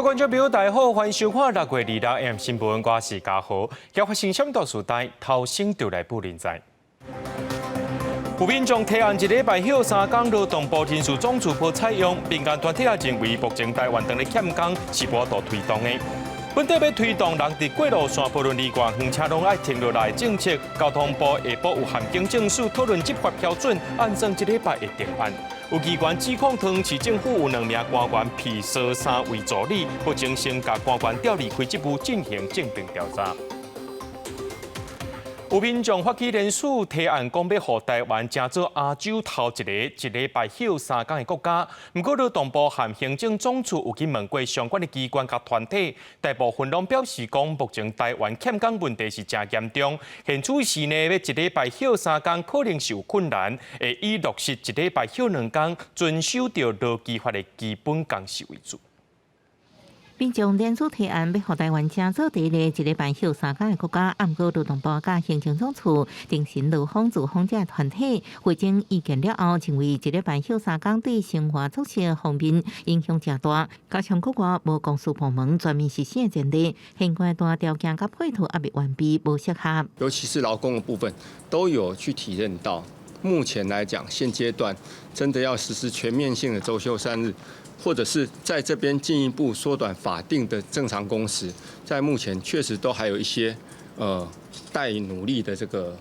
各位觀眾朋友，大家好，歡迎收看6月26 AM 新聞，我是嘉豪。今發生啥物大事代，頭先就來報您知。有民眾提案一禮拜歇三工，勞動部人事總處無採用，民間團體也認為目前台灣當咧欠工是無法度推動的。本底欲推動人佇過路線，無論離偌遠，車攏愛停落來政策，交通部下晡有和警政署討論執法標準，按算這禮拜會定案。有議員指控桃園市政府有兩名官員披蓑衫為助理，目前先共官員調離開職務進行正定調查。有民眾發起聯署提案，講欲予台灣成做亞洲頭一個一禮拜歇三工的國家。毋過勞動部和行政總處有去問過相關的機關佮團體，大部分攏表示講，目前台灣欠工問題是誠嚴重，現此時呢，欲一禮拜歇三工可能是有困難，會以落實一禮拜歇兩工，遵守著勞基法的基本工時為主。民眾聯署提案，欲予台灣成做第一個一禮拜歇三工的國家，毋過勞動部佮行政總處徵詢勞方、資方這團體匯總意見了後，認為一禮拜歇三工對生活作息方面影響誠大，加上國外無公司部門全面實施的前例，現階段條件佮配套猶未完備，無適合。尤其是勞工的部分，都有去體認到，目前來講，現階段真的要實施全面性的週休三日，或者是在這邊進一步縮短法定的正常工時，在目前確實都還有一些待努力的這個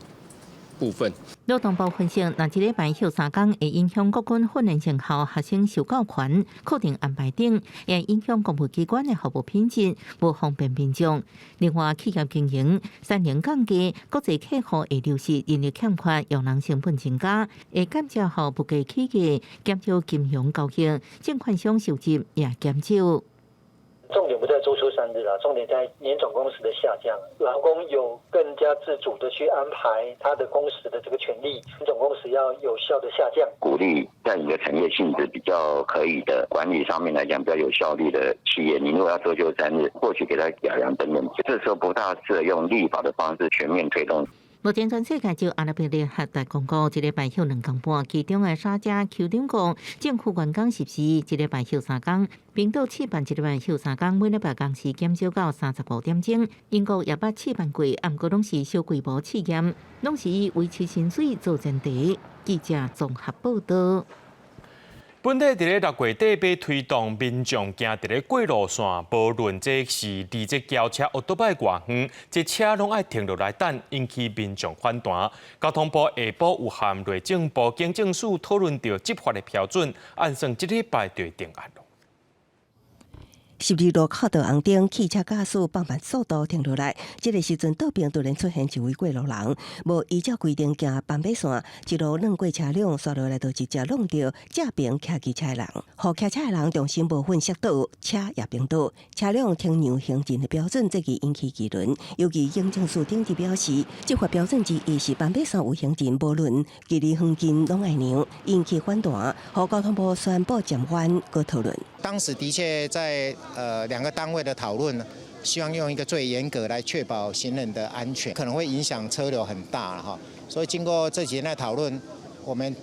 部分。勞動部分析，若一禮拜歇三工會影響國軍訓練成效、學生受教權、課程安排等，也影響公務機關的服務品質，無方便民眾。另外，企業經營、產能降低，國際客戶會流失，人力欠缺，用人成本增加，會間接予物價起價，減少金融交易，證券商收入也減少。重點不在週休三日啦，重點在年總工時的下降。勞工有更加自主的去安排他的工時的這個權利，年總工時要有效的下降。鼓勵在你的產業性質比較可以的管理上面來講比較有效率的企業，你如果要週休三日，或許給他表揚等等，這時候不大適合用立法的方式全面推動。目前全世界只有阿拉伯聯合大公國一禮拜歇兩工半，其中的沙迦酋長國政府員工實施一禮拜歇三工，冰島試辦一禮拜歇三工，每禮拜工時減少到35點鐘。英國也捌試辦過，毋過攏是小規模試驗，攏是以維持薪水做前提。記者綜合報道。本底佇咧六月底欲推動民眾行佇咧過路線，無論這是離這轎車歐多擺偌遠，這車攏愛停落來等，引起民眾反彈。交通部下晡有和內政部警政署討論著執法的標準，按算這禮拜就會定案囉。十字路口的紅燈，汽車駕駛放慢速度停落來。這個時陣，倒邊突然出現一位過路人，無依照規定行斑馬線，一路攆過車輛，煞落來就直接挵著正爿騎機車的人，予騎車的人重心無穩摔倒，車也顛倒。車輛停讓行人的標準，這個引起議論。尤其警政署頂日表示，執法標準之一是斑馬線有行人，無論距離遠近攏愛讓，引起反彈，予交通部宣布暫緩閣討論。當時的確在兩個單位的討論，希望用一個最嚴格來確保行人的安全，可能會影響車流很大哈。所以經過這幾天的討論，我們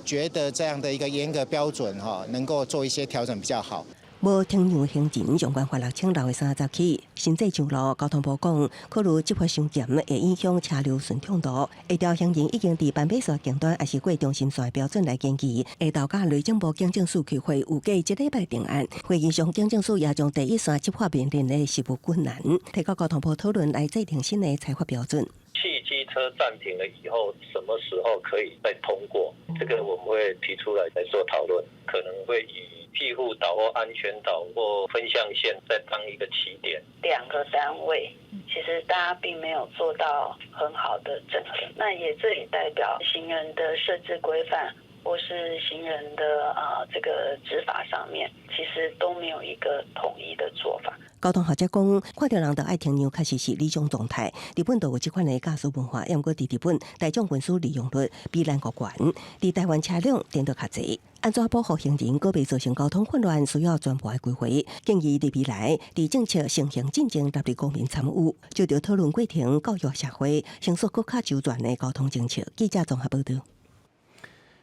覺得這樣的一個嚴格標準哈，能夠做一些調整比較好。無停讓行人，相關罰6,000六的30起。新制上路，交通部講，考慮執法傷嚴，會影響車流順暢度。下調行人已經佇斑馬線盡端，抑是過中心線的標準來研議。下晝佮內政部警政署開會，預計這禮拜定案。會議上，警政署也將第一線執法面臨的實務困難，提交交通部討論來制定新的裁罰標準。汽機車暫停了以後，什麼時候可以再通過？這個我們會提出來來做討論，可能會以庇護島或安全島或分向線再當一個起點。兩個單位其實大家並沒有做到很好的整合，那也這也代表行人的設置規範或是行人的這個執法上面，其實都沒有一個統一的做法。交通學者講，看著人就愛停讓，確實是理想狀態。日本都有這款的駕駛文化，毋過佇日本大眾運輸利用率比咱國懸，佇台灣車輛顛倒較濟。按怎保護行人，閣袂造成交通混亂，需要全部的規劃。建議佇未來，佇政策成型進前納入公民參與，就著討論過程教育社會，形塑閣較周全的交通政策。記者綜合報道。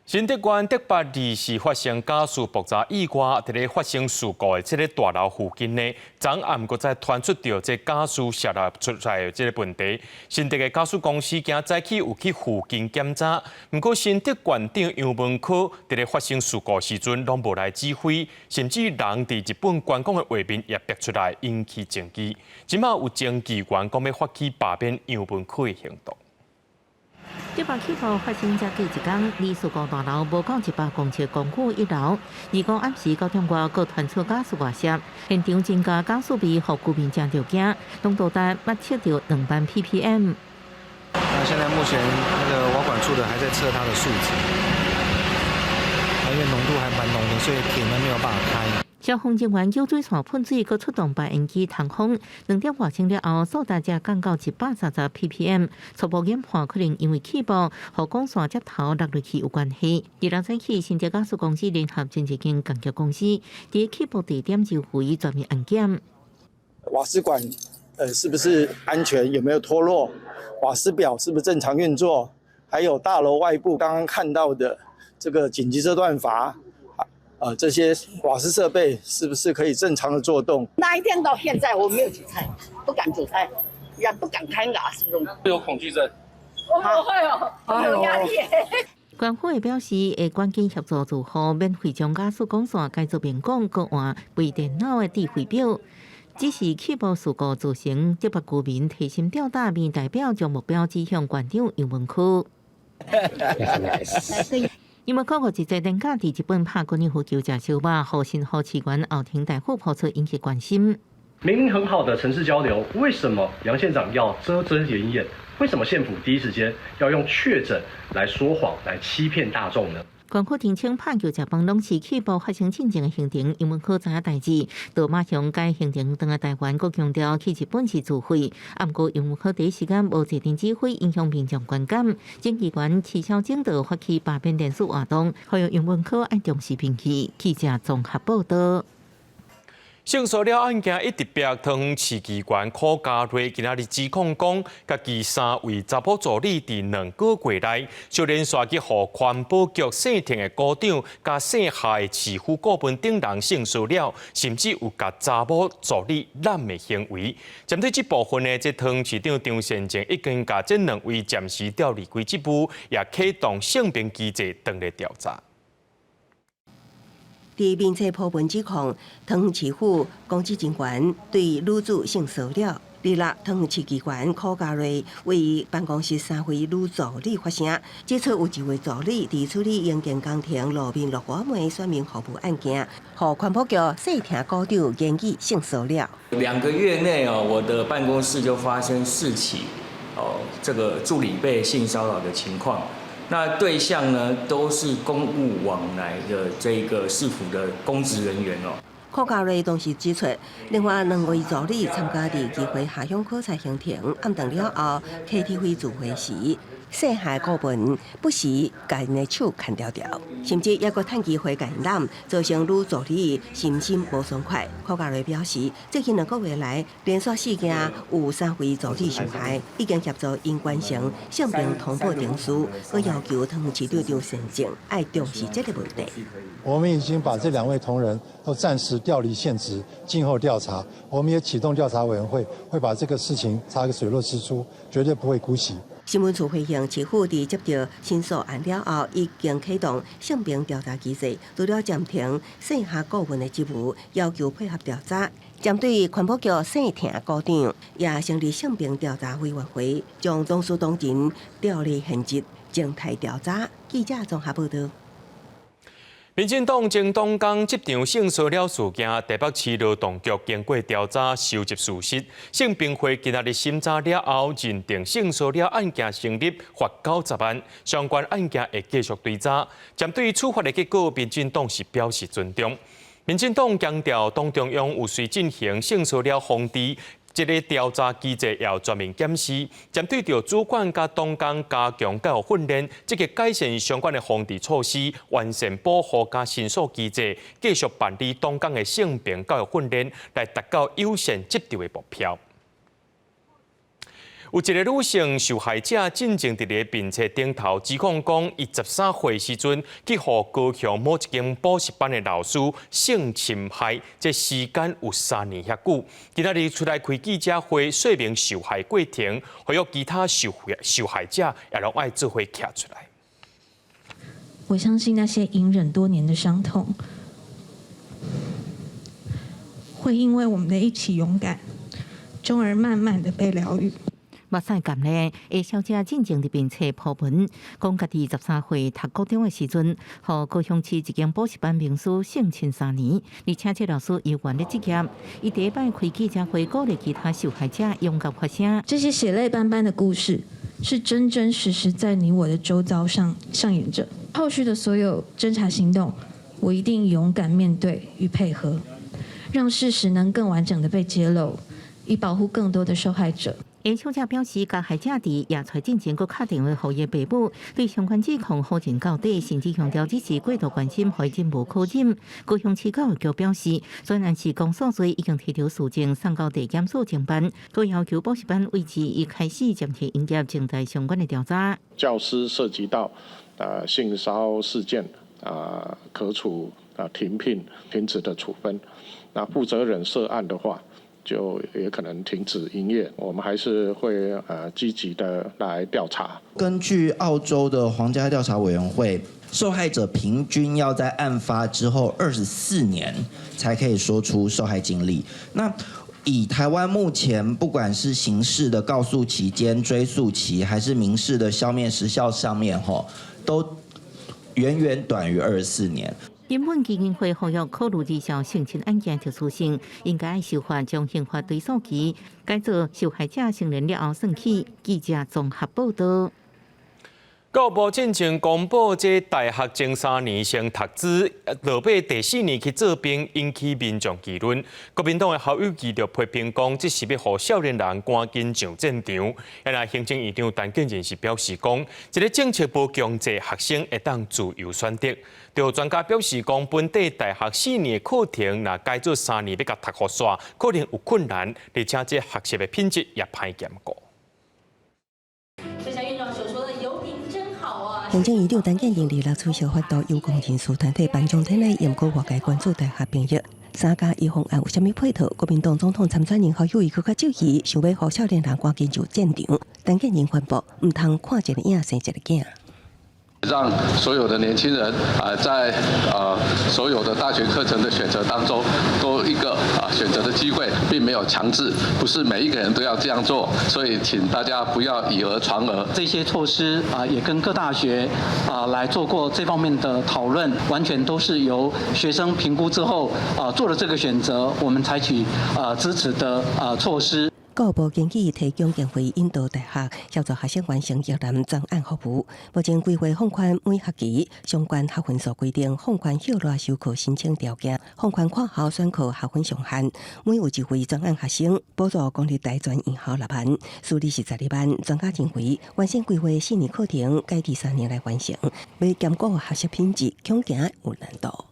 新竹縣竹北二是發生家私爆炸意外，佇咧發生事故的這个大樓附近呢，昨暗閣再傳出著這家私洩漏出來的這个問題。新竹的家私公司今早起有去附近檢查，毋過新竹縣長楊文科佇咧發生事故時陣攏無來指揮，甚至人佇日本觀光的畫面也爆出來引起爭議。這馬有前議員講欲發起罷免楊文科的行動。竹北氣爆發生才過一工，離事故大樓無夠100公尺公寓一樓，25暗時9點外，閣傳出瓦斯外洩，現場增加瓦斯味，予居民誠著驚，濃度達目測著2萬 ppm。那現在目前那個瓦管處的還在測它的數值，因為濃度還蠻濃的，所以鐵門沒有辦法開。消防人員用水線噴水，閣出動排煙機通風。2點外鐘了後，數值才降到130 ppm。初步研判可能因為氣爆予管線接頭落入去有關係。26早起，新竹瓦斯公司聯合前一間工業公司，佇氣爆地點周圍全面安檢。瓦斯管，是不是安全？有沒有脫落？瓦斯表是不是正常運作？還有大樓外部剛剛看到的這個緊急遮斷閥。這些瓦斯設備是不是可以正常的作動？那一天到現在，我沒有煮菜，不敢煮菜，也不敢開瓦斯爐。有恐懼症？我不會哦，有壓力。縣府會表示，會趕緊協助住戶免費將瓦斯管線改做明管，閣換微電腦的智慧表。只是氣爆事故造成竹北居民提心吊膽，民代表將目標指向縣長楊文科。楊文科五一節連假佇日本拍高爾夫球食燒肉，予新竹市議員後藤大輔拋出引起關心。明明很好的城市交流，為什麼楊縣長要遮遮掩掩？為什麼縣府第一時間要用確診來說謊，來欺騙大眾呢？縣府澄清拍球食飯攏是氣爆發生進前的行程，楊文科知影代誌，就馬上改行程轉來台灣，閣強調去日本是自費。毋過楊文科第一時間無坐鎮指揮，影響民眾觀感。前議員池小晶就發起罷免聯署活動，呼籲楊文科愛重視民意。記者綜合報道。性騷擾案件一直爆，桃園市議員柯嘉睿今仔日指控講，家己三位查某助理佇2個月內，相連續去予環保局姓程的股長，佮姓夏的市府顧問等人性騷擾，甚至有共查某助理攬的行為。針對這部分呢，這桃園市長張善政已經共這兩位暫時調離開職務，也啟動性平機制轉來調查。佇面冊鋪文指控，桃園市府公職人員對女子性騷擾。26，桃園市議員柯嘉睿為辦公室三位女助理發聲，指出有一位助理佇處理營建工程路面落外的選民服務案件，予環保局姓程股長言語性騷擾。 2個月內哦，我的辦公室就發生四起哦，這個助理被性騷擾的情況。那對象呢，都是公務往來的這個市府的公職人員哦。柯嘉睿當時指出，另外兩位助理參加佇議會下鄉考察行程，暗頓了後，KTV 聚會時，姓夏顧問不時共𪜶的手牽牢牢，甚至猶閣趁機會共𪜶攬，造成女助理身心無爽快。柯嘉睿表示，最近2個月來連續四件有三位助理受害，已經協助𪜶完成性平通報程序，閣要求桃園市長張善政愛重視這個問題。我們已經把這兩位同仁都暫時調離現職，靜候調查。我們也啟動調查委員會，會把這個事情查個水落石出，絕對不會姑息。新聞處回應，市府佇接到申訴案了後，已經啟動性平調查機制，除了暫停姓夏顧問的職務，要求配合調查。針對環保局姓程股長，也成立性平調查委員會，將董事當人調離現職，靜待調查。記者綜合報道。民進黨前黨工職場性騷擾事件，台北市勞動局經過調查收集事實，性平會今仔日審查了後，認定性騷擾案件成立，罰90萬，相關案件會繼續追查。針對處罰的結果，民進黨是表示尊重。民進黨強調，黨中央有隨進行性騷擾防治。這個調查機制要全面檢視，針對著主管佮黨工加強教育訓練，積極改善相關的防治措施，完善保護佮申訴機制，繼續辦理黨工的性平教育訓練，來達到友善職場的目標。有一个女性受害者進前佇咧面冊頂頭指控講，伊13歲時陣去予高雄某一間補習班的老師性侵害，這時間有3年遐久。今仔日出來開記者會，說明受害過程，呼籲其他受害者也攏愛做伙徛出來。我相信那些隱忍多年的傷痛，會因為我們的一起勇敢，終而慢慢的被療癒。目屎乾咧，A 小姐進前佇面冊 po 文，講家己13歲讀高中的時陣，予高雄市一間補習班名師性侵3年，而且這老師猶原咧職業。伊第一擺開記者會，鼓勵其他受害者勇敢發聲。這些血淚斑斑的故事，是真真實實在你我的周遭上上演着。後續的所有偵查行動，我一定勇敢面對與配合，讓事實能更完整的被揭露，以保護更多的受害者。 A 小姐表示，加害者佇掠出來進前，閣敲電話予伊爸母，對相關指控否認到底，甚至強調只是過度關心，予伊忍無可忍。高雄市教育局表示，雖然是公訴罪已經提出訴狀送到地檢署偵辦，閣要求補習班維持一開始暫停營業，正在相關的調查。教師涉及到性騷事件可處停聘、停職的處分。那負責人涉案的話，就也可能停止營業，我們還是會積極的來調查。根據澳洲的皇家調查委員會，受害者平均要在案發之後24年才可以說出受害經歷。那以台灣目前不管是刑事的告訴期間、追訴期，還是民事的消滅時效上面，吼，都遠遠短於24年。人本基金會呼籲考慮兒少性侵案件特殊性，應該修法將刑法追訴期改做受害者成年了後算起。記者綜合報道。教育部進前公布，這大學前3年先讀資，落尾第四年去做兵，引起民眾議論。國民黨的侯友宜就批評講，這是欲予少年人趕緊上戰場。啊，行政院長陳建仁是表示講，這个政策無強制學生會當自由選擇。就專家表示講，本地大學4年的課程，若改做3年欲共讀予煞，可能有困難，而且這學習的品質也歹兼顧。行政院長陳建仁26取消法度有功人士團體頒獎典禮，毋過外界關注大學畢業3加1方案有啥物配套？國民黨總統參選人侯友宜閣較質疑，想欲予少年人趕緊上戰場。陳建仁反駁，毋通看一個影生一個囝。讓所有的年輕人啊，在所有的大學課程的選擇當中，多一個選擇的機會，並沒有強制，不是每一個人都要這樣做，所以請大家不要以訛傳訛。這些措施啊，也跟各大學啊來做過這方面的討論，完全都是由學生評估之後啊做了這個選擇，我們採取支持的措施。教育部根據提供經費引導大學協助學生完成閱覽專案服務。目前規劃放寬每學期相關學分數規定，放寬歇熱修課申請條件，放寬跨校選課學分上限。每有一位專案學生補助公立大專院校6萬，私立是12萬。專家認為，原先規劃4年課程改佇3年來完成，欲兼顧學習品質，恐驚有難度。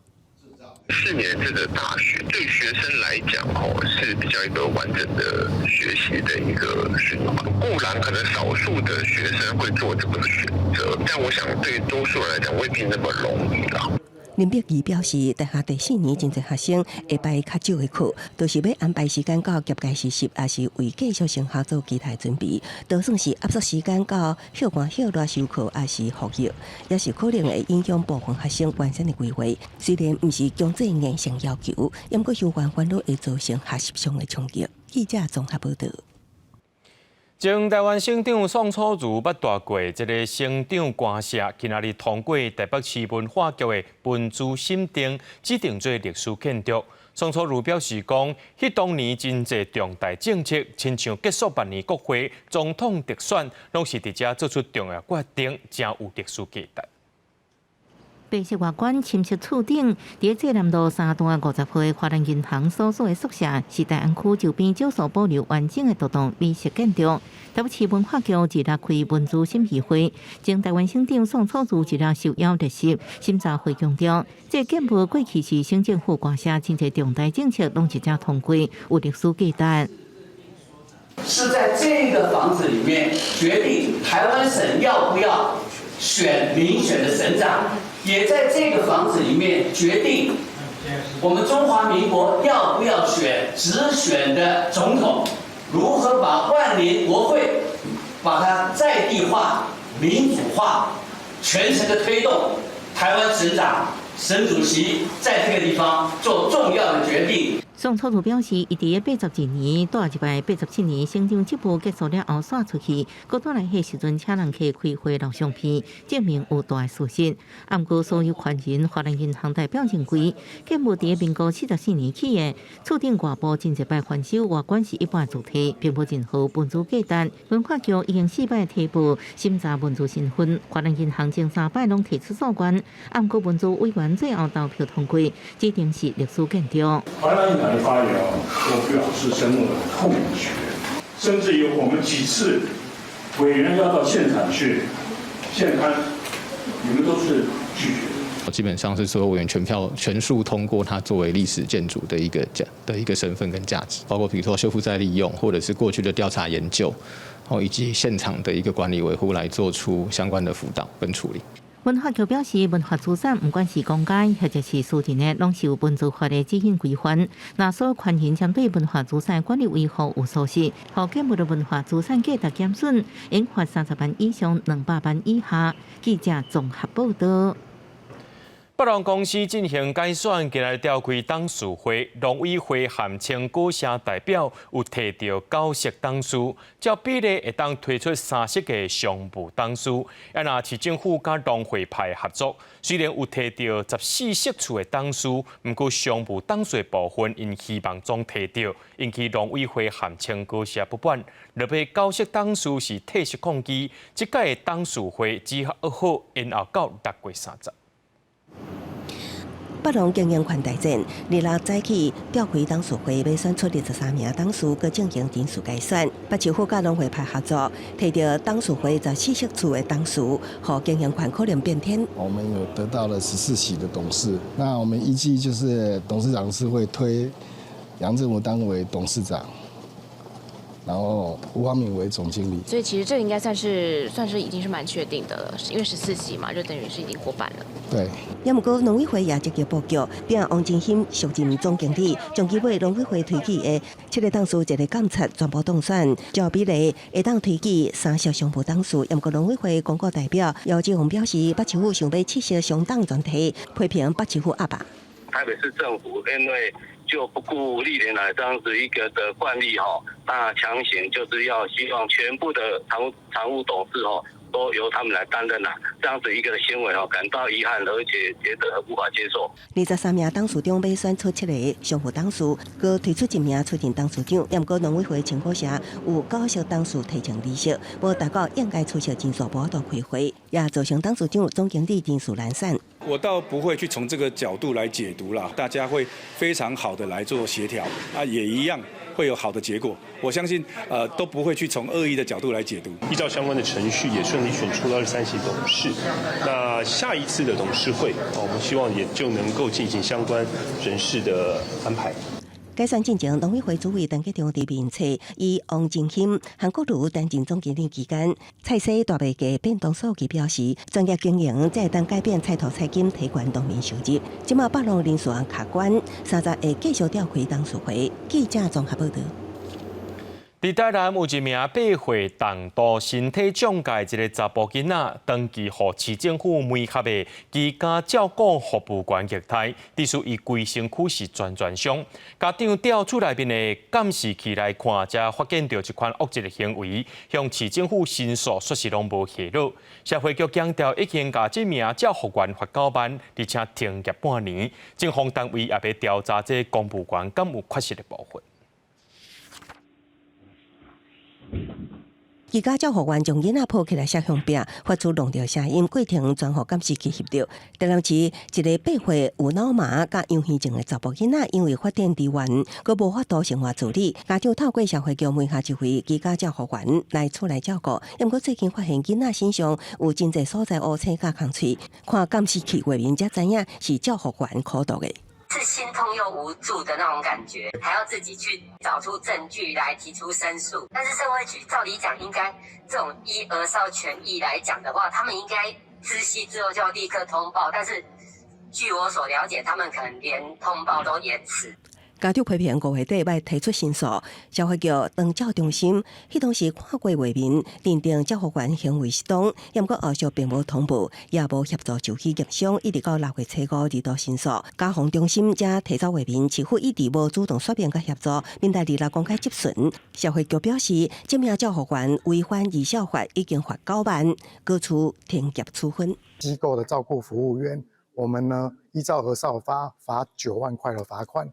4年制的大學對學生來講，吼是比較一個完整的學習的一個循環。固然可能少數的學生會做這個選擇，但我想對多數人來講未必那麼容易啦。林碧儀表示，大學第四年真濟學生會排較少的課，就是欲安排時間到業界實習，抑是為繼續升學做其他準備。就算是壓縮時間到歇寒歇熱修課，抑是服役，也是可能會影響部分學生完成的規劃。雖然毋是強制硬性要求，毋過休班反而會造成學習上的衝擊。記者綜合報道。前台灣省長宋楚瑜捌蹛過這个省長官舍，今仔日通過台北市文化局的文資審定，指定做歷史建築。宋楚瑜表示講，彼當年真濟重大政策，親像結束萬年國會、總統特選，攏是佇遮做出重要決定，誠有歷史價值。白色外觀、深色厝頂，佇濟南路3段50號的華南銀行所屬的宿舍，是大安區周邊少數保留完整的獨棟美式建築。台北市文化局二六開文資審議會，前台灣省長宋楚瑜二六受邀列席審查會強調，這建物過去是省政府官舍，真濟重大政策攏佇遮通過，有歷史價值。是在這個房子裡面決定台灣省要不要選民選的省長，也在這個房子裡面決定我們中華民國要不要選直選的總統，如何把萬年國會把它在地化、民主化，全程的推動，台灣省長、省主席在這個地方做重要的決定。宋楚瑜表示，伊佇82年蹛入來87年省長職務結束了後，煞出去，閣轉來彼時陣請人客開會留相片，證明有大事實。毋過所有權人華南銀行代表認為，建物佇民國44年起的，厝頂外部真濟擺翻修，外觀是一般主體，並無任何文資價值。文化局已經四擺提報審查文資身份，華南銀行前三擺攏提出訴願，毋過文資委員最後投票通過，指定是歷史建築。華南銀行的發言哦，我表示深惡的痛絕，甚至於我們幾次委員要到現場去現勘，你們都是拒絕。基本上是所有委員全票全數通過，它作為歷史建築的一個價的一個身份跟價值，包括比如說修復再利用，或者是過去的調查研究，哦以及現場的一個管理維護來做出相關的輔導跟處理。文化局表示，文化資產毋管是公家或者是私人的，攏是有文資法的指引規範。若所有權人針對文化資產管理維護有疏失，予建物的文化資產價值減損，應罰30萬以上200萬以下。記者綜合報道。北農公司進行改選，今日召開董事會，農委會和青果社代表有提著九席董事，照比例會當推出三席的常務董事。啊，若市政府佮農會派合作，雖然有提著14席次的董事，毋過常務董事的部分，𪜶希望總提著，引起農委會和青果社不滿。落尾九席董事是退席抗議，這屆的董事會只好延後到6月30。北農經營權大戰，26早起召開董事會，欲選出23名董事，閣進行人事改選。北市府佮農會派合作，提著董事會14席次的董事，予經營權可能變天。我們有得到了14席的董事，那我們依計就是董事長是會推楊振武當為董事長，然後吳華敏為總經理。所以其實這應該算是已經是蠻確定的了，因為14席嘛，就等於是已經過半了。對。也毋過農委會也積極布局，聘王金興續任總經理，將其尾農委會推舉的七个董事一个監察全部當選，照比例會當推舉三席常務董事。也毋過農委會公告代表姚志宏表示，北市府想欲七席雙董全提，批評北市府壓霸。台北市政府因為就不顧歷年來這樣子一個的慣例哈，那強行就是要希望全部的常務董事哈都由他們來擔任啦，這樣子一個行為哦，感到遺憾，而且覺得無法接受。23名董事中，欲選出七個常務董事，閣推出一名出任董事長。毋過農委會青果社有九席董事提呈離席，無達到應該出席人數無法度開會，也造成董事長、總經理人事難選。我倒不會去從這個角度來解讀啦，大家會非常好的來做協調，啊，也一樣會有好的結果。我相信，都不會去從惡意的角度來解讀。依照相關的程序，也順利選出了23席董事。那下一次的董事會，我們希望也就能夠進行相關人事的安排。改選進前，農委會主委陳吉仲佇面冊，以王金興、韓國瑜擔任總經理期間，菜市大賣價變動數據表示，專業經營才會當改變菜頭菜金提懸農民收入。這馬北農人事案卡關，30會繼續召開董事會。記者綜合報導。佇台南有一名8歲重度身體障礙一个查埔囡仔，長期予市政府梅合的居家照顧服務員虐待，致使伊規身軀是全全傷。家長調厝內面的監視器來看，才發現著這款惡質的行為，向市政府申訴，煞是攏無下落。社會局強調，已經共這名照護員罰9萬，而且停業半年。政府單位也欲調查這公務員敢有缺失的部分。居家照護員將囡仔抱起來摔向壁，發出挵著聲音，過程全予監視器翕著。台南市一个8歲有腦麻佮陽虛症的查埔囡仔，因為發展遲緩，閣無法度生活自理，家長透過社會局門下一位居家照護員來厝內照顧。毋過最近發現囡仔身上有真濟所在烏青佮空喙，看監視器畫面才知影是照護員苦毒的。是心痛又無助的那種感覺，還要自己去找出證據來提出申訴。但是社會局照理講，應該這種依兒少權益來講的話，他們應該知悉之後就要立刻通報。但是據我所了解，他們可能連通報都延遲。家長批評五月底欲提出申訴，社會局長照中心，彼當時看過畫面，認定照護員行為失當，毋過後續並無通報，也無協助就去驗傷，一直到6月初五二度申訴。家防中心才提走畫面，市府一直無主動說明佮協助，面對二六公開質詢。社會局表示，這名照護員違反兒少法，已經罰9萬，革除停業處分。機構的照顧服務員，我們呢依照兒少法罰9萬塊的罰款。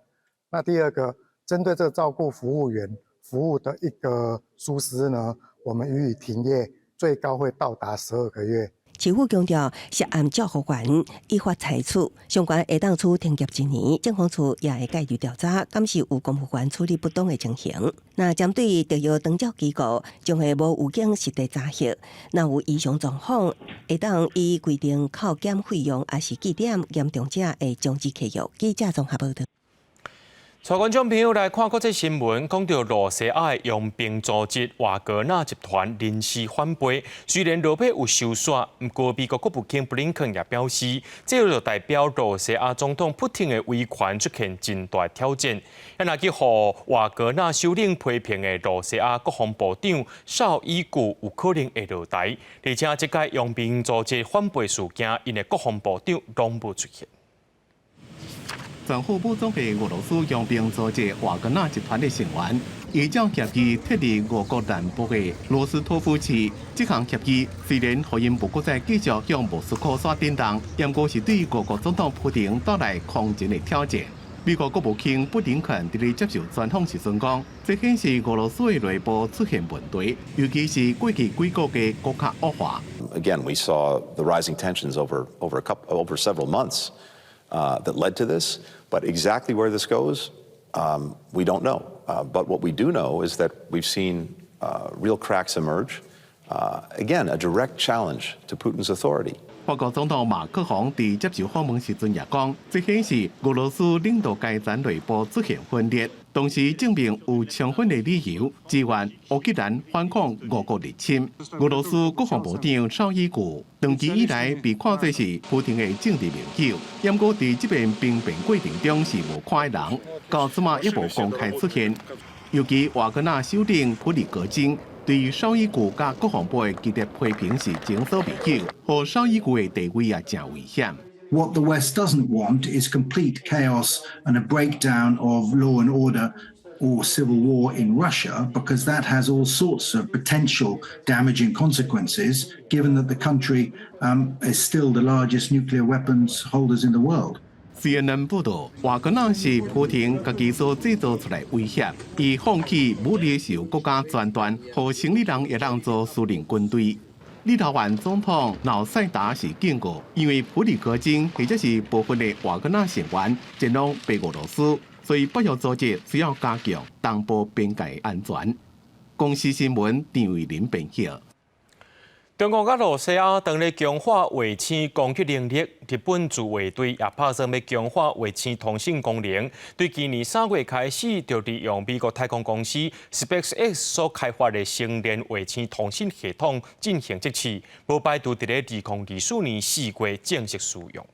那第二個，針對這個照顧服務員服務的一個疏失呢，我們予以停業，最高會到達12個月。市府強調，涉案照護員依法裁處，相關會當處停業一年，政風處也會介入調查，檢視有公務員處理不當的情形。那針對特約長照機構，將會無預警實地查核，若有異常狀況，會當依規定扣減費用，抑是記點，嚴重者會終止契約。記者綜合報導。帶觀眾朋友來看國際新聞，講到羅西亞的傭兵組織瓦格納集團臨時反背，雖然落尾有收煞，毋過美國國務卿布林肯也表示，這就代表羅西亞總統普丁的威權出現真大挑戰。啊，若去予瓦格納首領批評的羅西亞國防部長紹伊古有可能會落台，而且這屆傭兵組織反背事件，𪜶的國防部長攏無出現。全副武裝的俄羅斯傭兵組織瓦格納集團的成員，依照協議撤離俄國南部的羅斯托夫市。這項協議雖然予𪜶無閣再繼續向莫斯科刷叮當，毋過是對俄國總統普丁帶來空前的挑戰。美國國務卿布林肯佇咧接受專訪時陣講，這顯示俄羅斯的內部出現問題，尤其是過去幾個月閣較惡化。 Again, we saw the rising tensions over several months that led to this. But exactly where this goes, we don't know. But what we do know is that we've seen real cracks emerge. Again, a direct challenge to Putin's authority. 法國總統馬克宏佇接受訪問時陣也講，這顯示俄羅斯領導階層內部出現分裂，同時證明有充分的理由支援烏克蘭反抗俄國入侵。俄羅斯國防部長紹伊古長期以來被看作是普丁的政治盟友，毋過佇這遍兵變過程中是無看的人，到這馬也無公開出現。尤其瓦格納首領普里戈金對紹伊古佮國防部的激烈批評是前所未有，予紹伊古的地位也誠危險。 What the West doesn't want is complete chaos and a breakdown of law and order or civil war in Russia, because that has all sorts of potential damaging consequences, given that the country is still the largest nuclear weapons holders in the world. CNN 報道，瓦格納是普丁家己所製造出來威脅，伊放棄武力是由國家專斷，予生理人會當做私人軍隊。立陶宛總統瑙塞達是警告，因為普里戈金或者是部分的瓦格納成員前往白俄羅斯，所以北約組織需要加強東部邊界安全。公視新聞張偉林編輯。中國佮羅西亞當咧強化衛星攻擊能力，日本自衛隊也拍算欲強化衛星通信功能。對今年3月開始，就利用美國太空公司 SpaceX 所開發的星鏈衛星通信系統進行測試，無排除佇咧2024年4月正式使用。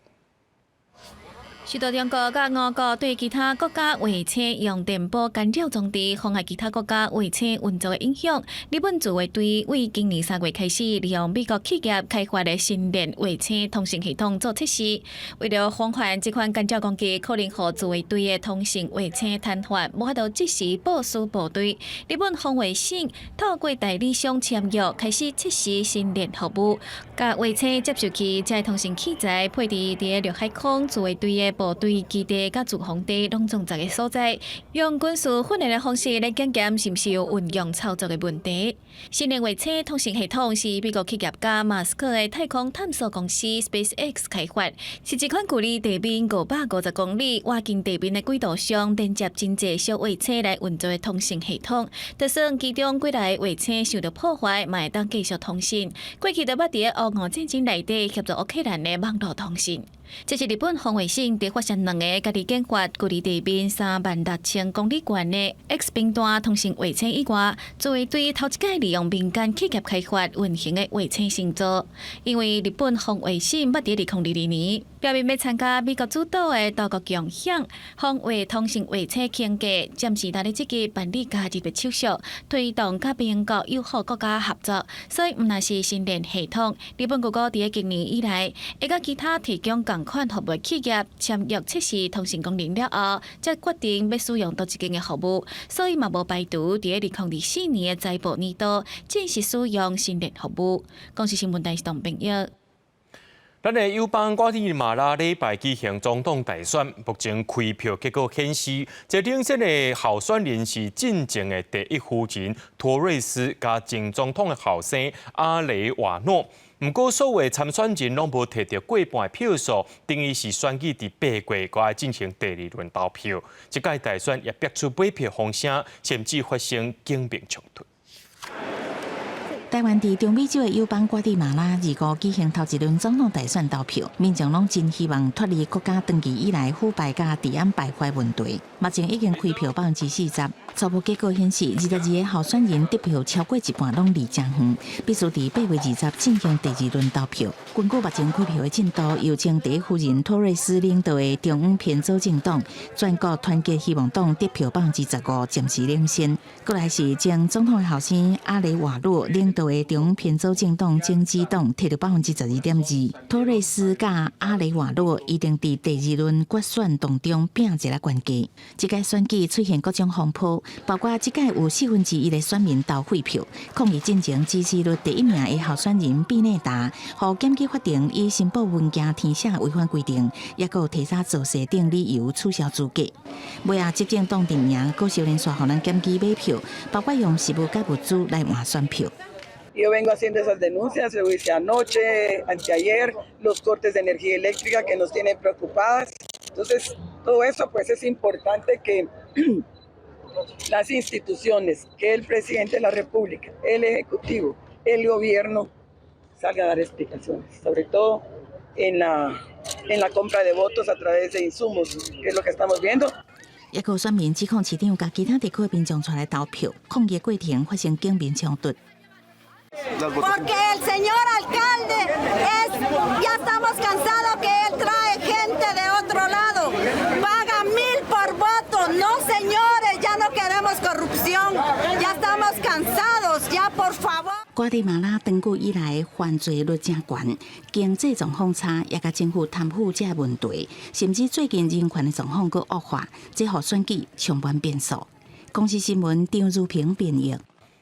受到中國佮俄國對其他國家衛星用電波干擾裝置妨礙其他國家衛星運作的影響，日本自衛隊為今年3月開始利用美國企業開發的星鏈衛星通訊系統做測試，為了防範這款干擾攻擊可能予自衛隊的通信衛星癱瘓，無法度即時部署部隊。日本防衛省透過代理商簽約，開始測試星鏈服務，共衛星接收器這通訊器材配置佇陸海空自衛隊的部隊基地佮駐防地攏總十个所在，用軍事訓練的方式來檢驗是毋是有運用操作的問題。星鏈衛星通訊系統是美國企業家馬斯克的太空探索公司 SpaceX 開發，是一款距離地面550公里、倚近地面的軌道上連接真濟小衛星來運作的通訊系統。就算其中幾台衛星受到破壞，嘛會當繼續通訊。過去就捌佇烏俄戰爭內底協助烏克蘭的網路通訊。這是日本防衛省佇發射兩个家己研發、距離地面36,000公里懸的 X 頻段通訊衛星以外，作為對頭一擺利用民間企業開發運行的衛星星座。因為日本防衛省捌佇2022年表明欲參加美國主導的多國共享防衛通訊衛星框架，暫時佇咧積極辦理加入的手續，推動佮盟國友好國家合作。所以毋但是星鏈系統，日本國閣佇今年以來，會佮其他提供仝款服務企業簽約測試通訊功能了後，才決定欲使用佗一間的服務，所以嘛無排除佇2024年的財報年度正式使用星鏈服務。公視新聞台是董朋友。咱的友邦瓜地馬拉禮拜舉行總統大選，目前開票結果顯示，這領先的候選人是進前的第一夫人托瑞斯，佮前總統的後生阿雷瓦諾。毋過，所有參選人攏無提著過半票數，等於是選舉佇8月閣愛進行第二輪投票。這屆大選也逼出買票風聲，甚至發生警民衝突。台灣佇中美洲的友邦瓜地馬拉，25舉行頭一輪總統大選投票，民眾攏真希望脫離國家長期以來腐敗佮治安敗壞問題。目前已經開票40%，初步結果顯示，22個候選人得票超過一半，攏離誠遠，必須佇8月20進行第二輪投票。根據目前開票的進度，由前第一夫人托瑞斯領導的中央偏左政黨全國團結希望黨得票15%，暫時領先。過來是前總統的後生阿雷瓦洛領導的中央偏左政黨經濟黨提著12.2%。托瑞斯佮阿雷瓦洛一定佇第二輪決選當中拚一个懸低。這屆選舉出現各種風波，包括這屆有1/4的選民投廢票，抗議進前支持率第一名的候選人畢內達，予檢舉法庭以申報文件填寫違反規定，抑閣有提早造勢等理由取消資格。尾仔執政黨陣營閣相連續予人檢舉買票，包括用食物佮物資來換選票。 Yo vengo haciendo esas denuncias, lo hice anoche, anteayer, los cortes de energía eléctrica que nos tienen preocupadas. Entonces, todo eso, pues, es importante que las instituciones, que el presidente de la República, el Ejecutivo, el gobierno salga a dar explicaciones, sobre todo en la compra de votos a través de insumos, que es lo que estamos viendo. 抑閣選民指控市長佮其他地區民眾出來投票，抗議過程發生警民衝突。 Porque el señor alcalde es, ya estamos cansados que él trae gente de otro lado, paga mil por voto. No, señores, ya no queremos corrupción, ya estamos cansados, ya, por favor. 瓜地馬拉長久以來犯罪率誠懸，經濟狀況差，也佮政府貪腐這問題，甚至最近人權的狀況閣惡化，這予選舉充滿變數。公視新聞張如平編譯。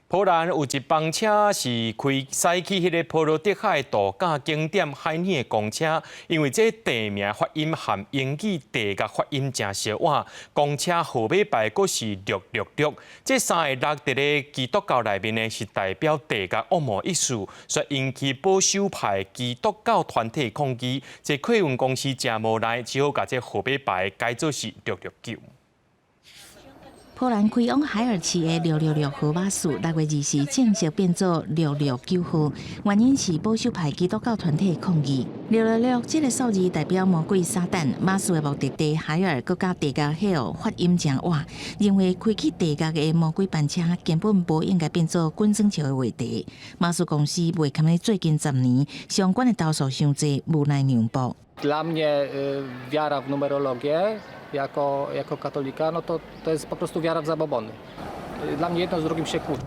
波蘭有一班車是開駛去彼个波羅的海度假景點海爾的公車，因為這地名發音和英語地獄發音誠相倚，公車號碼牌閣是六六六，這三个六佇咧基督教內面呢是代表地獄惡魔意思，所以引起保守派基督教團體抗議，這客運公司誠無奈，只好共這號碼牌改做是六六九。波蘭開往海爾市的六六六號巴士，6月24正式變做六六九號，原因是保守派基督教團體抗議。六六六這个數字代表魔鬼撒旦，巴士的目的地海爾閣佮地獄 Hell 發音誠倚，認為開去地獄的魔鬼班車根本無應該變做滾耍笑的話題。巴士公司袂堪咧最近10年相關的投訴傷濟，無奈讓步。 Dla mnie wiara w numerologię jako katolika, no to jest po prostu wiara w zabobony. Dla mnie jedno z drugim się kłóci.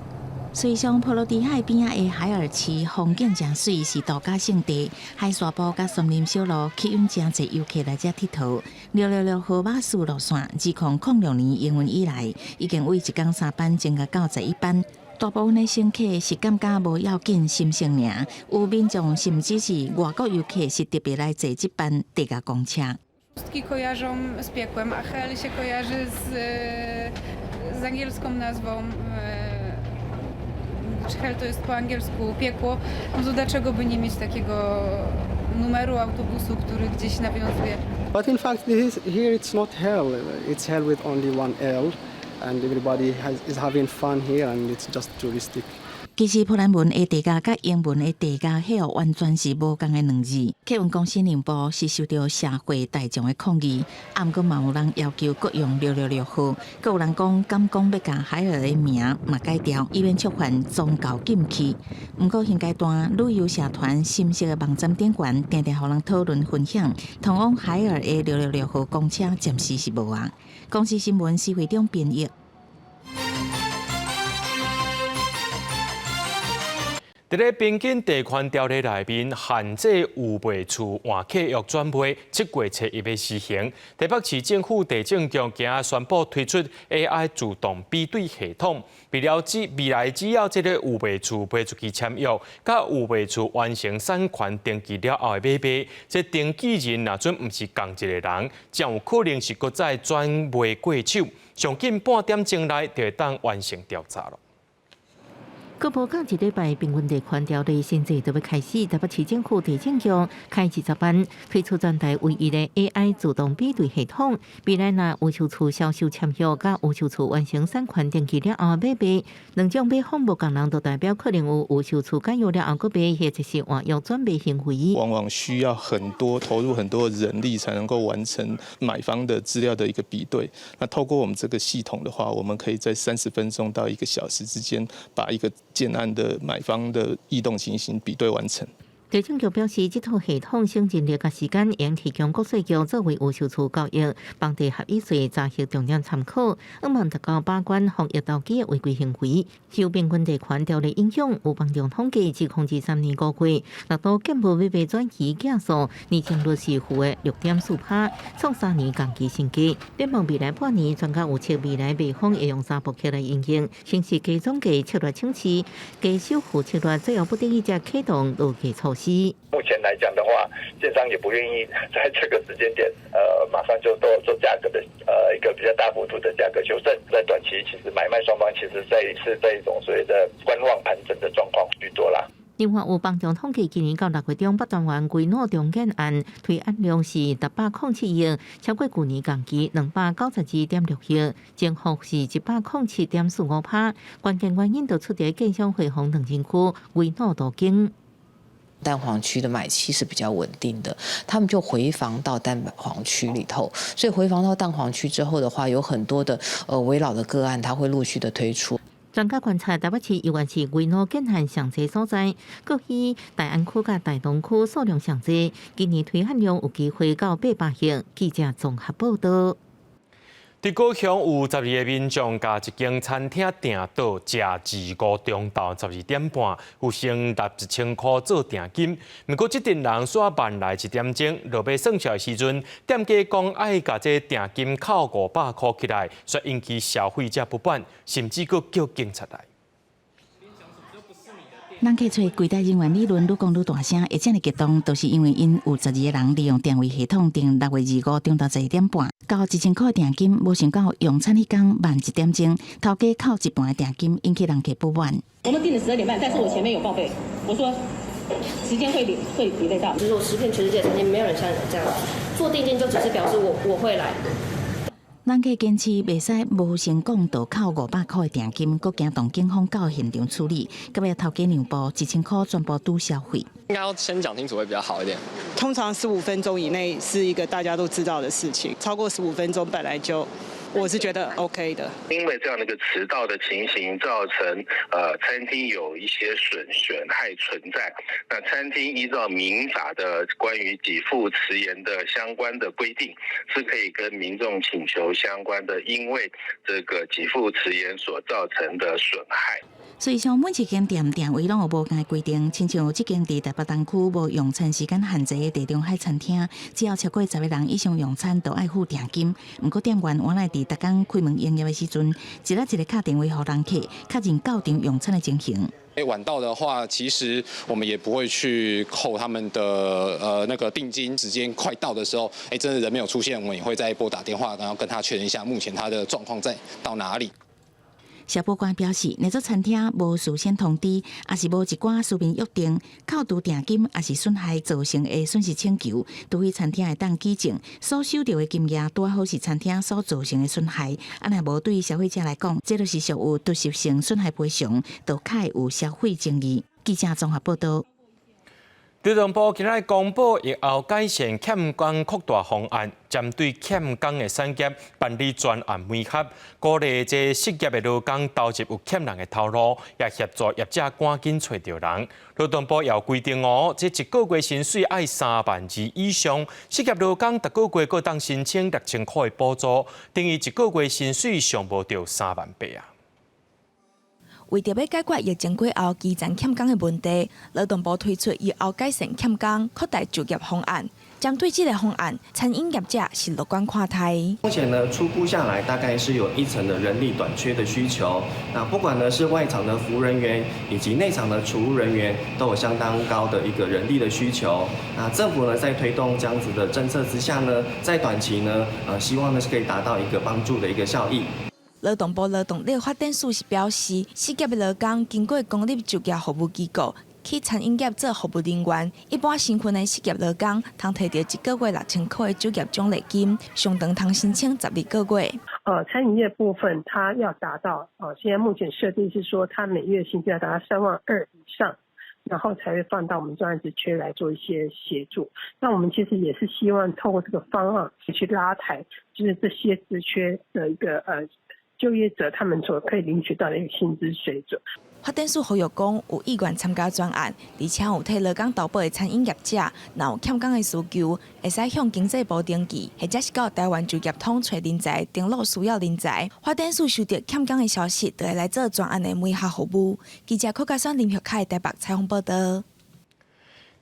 隨上波羅的海邊仔的海爾市風景誠媠，是度假勝地，海沙埔佮森林小路吸引誠濟遊客來遮𨑨迌。六六六號巴士路線，自2006年營運以來，已經為一工三班增加到11班。大部分的乘客是感覺無要緊，心聲爾，有民眾甚至是外國遊客是特別來坐這班地獄公車。 Pustki kojarzą z piekłem, a Hel się kojarzy z angielską nazwą. Czy Hel to jest po angielsku piekło, no to dlaczego by nie mieć takiego numeru autobusu, który gdzieś nawiązuje? But in fact, this, here it's not hell. It's hell with only one L. and everybody is having fun here, and it's just touristic. 其實波蘭文的地價佮英文的地價，彼個完全是無仝的兩字。客運公司讓步是受著社會大眾的抗議，啊，毋過嘛有人要求閣用666號，閣有人講敢講欲共海爾的名嘛改掉，以免觸犯宗教禁忌。毋過現階段旅遊社團新式的網站頂懸，定定予人討論分享，通往海爾的六六六號公車暫時是無啊。公視新聞施會長編譯。佇咧平均地權條例內面，限制預備厝換契約轉賣，7月初一欲施行。台北市政府地政局今仔宣布推出 AI 自動比對系統，為了只未來只要這个預備厝賣出去簽約，佮預備厝完成產權登記了後的買賣，這登記人若準毋是仝一个人，將有可能是閣再轉賣過手。上緊半點鐘內就會當完成調查囉。閣無夠一禮拜，平均地權條例新制就欲開始，台北市政府地政局開20萬，推出全台唯一的 AI 自動比對系統。未來若預售厝銷售簽約佮預售厝完成產權登記了後買賣，兩種買方無仝人，就代表可能有預售厝解約了後閣賣，或者是換約轉賣行為。往往需要很多投入很多人力才能夠完成買方的資料的一個比對。那透過我們這個系統的話，我們可以在30分鐘到1個小時之間，把一個建案的買方的異動情形比對完成。地政局表示，這套系統省人力佮時間，會提供國稅局作為預售厝交易、房地合一稅查核重點參考，向望達到把關防疫投機的違規行為。受平均地權條例影響，有房仲統計，自2023年5月，六都建物買賣轉移件數年增率是負的6.4%，創3年同期新低。展望未來半年，專家預測未來賣方會用三步棋來因應，先是低總價策略衝刺，低首付策略，最後不得已才啟動落價措施。目前來講的話，建商也不願意在這個時間點，馬上就做做價格的，一個比較大幅度的價格修正。在短期，其實買賣雙方其實在是在一種所謂的觀望盤整的狀況居多啦。另外，有房仲統計，今年到6月中，北單元歸納重建案推案量是607億，超過舊年同期292.6億，增幅是107.45%。關鍵原因就出佇建商匯豐兩間區歸納都更。蛋黃區的買氣是比較穩定的，他們就回防到蛋黃區裡頭，所以回防到蛋黃區之後的話，有很多的危老的個案，他會陸續的推出。專家觀察，台北市猶原是危老建案上濟所在，閣以大安區佮大同區數量上濟，今年推案量有機會到800億。記者綜合報導。佇高雄有12个民眾共一間餐廳訂桌食25中晝12點半，有先納1000箍做訂金。毋過這陣人煞慢來1點鐘，落尾算數的時陣，店家講愛共這訂金扣500箍起來，煞引起消費者不滿，甚至閣叫警察來。人客揣櫃台人員理論愈講愈大聲，會遮爾激動，就是因為𪜶有12個人利用訂位系統訂6月25中晝12點半，交1000箍訂金，無想到用餐彼工慢1點鐘，頭家扣一半的訂金，引起人客不滿。我們訂了12點半，但是我前面有報備，我說時間會 delay 到。就是我10遍全世界餐廳，沒有人像你這樣付定金，就只是表示我會來。人客堅持袂使無先講就扣500箍的訂金，閣驚動警方到現場處理，到尾頭家讓步1000箍全部拄消費。應該要先講清楚會比較好一點。通常15分鐘以內是一個大家都知道的事情，超過15分鐘本來就，我是覺得 OK 的。因為這樣的一個遲到的情形，造成餐廳有一些損害存在。那餐廳依照民法的關於給付遲延的相關的規定，是可以跟民眾請求相關的，因為這個給付遲延所造成的損害。所以像每一間店訂位攏有無仝的規定，親像這間佇台北東區無用餐時間限制的地中海餐廳，只要超過10個人以上用餐，就愛付訂金。毋過店員原來佇逐工開門營業的時陣，一日一个敲電話予人客，確認到場用餐的情形。晚到的話，其實我們也不會去扣他們的那個定金。時間快到的時候，真的人沒有出現，我們也會再撥打電話，然後跟他確認一下目前他的狀況在到哪裡。社保官表示，若做餐廳無事先通知，抑是無一寡書面約定，扣除訂金，抑是損害造成的損失請求，除非餐廳會當舉證所收著的金額拄好是餐廳所造成的損害，啊若無對消費者來講，這就是屬於突襲性損害賠償，就較會有消費爭議。記者綜合報道。勞動部今日公布疫後改善欠工擴大方案，針對欠工的產業辦理專案媒合，鼓勵這失業的勞工投入有欠人的頭路，也協助業者趕緊揣著人。勞動部也有規定哦，這一個月薪水愛3萬2以上，失業勞工逐個月閣當申請6000箍的補助，等於一個月薪水上無著3萬8啊。為著欲解決疫情過後基層欠工的問題，勞動部推出疫後改善欠工擴大就業方案。針對這個方案，餐飲業者是樂觀看待。目前呢，初估下來大概是有一成的人力短缺的需求。那不管呢是外場的服務人員以及內場的廚務人員，都有相當高的一個人力的需求。那政府呢在推動這樣子的政策之下呢，在短期呢，希望呢是可以達到一個幫助的一個效益。勞動部勞動力發展署是表示，失業的勞工經過公立就業服務機構去餐飲業做服務人員，一般身份的失業勞工，通提著一個月6000箍的就業獎勵金，上長通申請12個月。餐飲業部分，它要達到，現在目前設定是說，它每月薪資要達到3萬2以上，然後才會放到我們專案職缺來做一些協助。那我們其實也是希望透過這個方案去拉抬，就是這些職缺的一個就業者他們所可以領取到的一個薪資水準。發展署呼籲講，有意願參加專案，而且有替勞工投保的餐飲業者，若有欠工的需求，會使向經濟部登記，或者是到台灣就業通揣人才，登錄需要人才。發展署收著欠工的消息，就會來做專案的媒合服務。記者柯家選林玉凱台北採訪報道。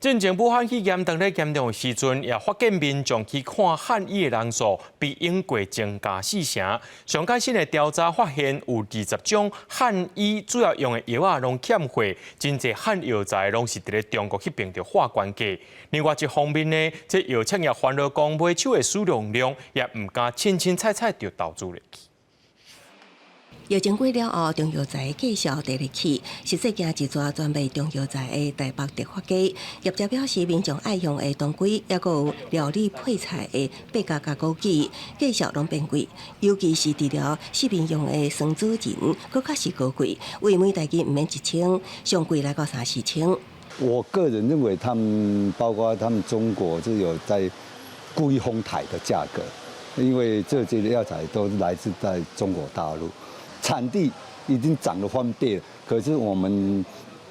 進前武漢肺炎當咧嚴重的時陣，也發現民眾去看漢醫的人數比往過增加四成。上蓋新的調查發現，有20種漢醫主要用的藥仔攏欠貨，真濟漢藥材攏是佇咧中國彼爿著劃關價。另外一方面呢，這藥廠也煩惱講買手的使用量也毋敢凊凊彩彩就投資入去。疫情過了後，中藥材價數跌入去，實際驚一逝專賣中藥材的台北德發街，業者表示，民眾愛用的當歸，抑閣有料理配菜的八角佮枸杞，價數攏變貴，尤其是治療失眠用的酸棗仁，閣較是高貴，為每大斤毋免1000，上貴來到三四千。我個人認為，他們包括他們中國就有在故意哄抬的價格，因為這些藥材都是來自在中國大陸。產地已經漲了翻倍了，可是我們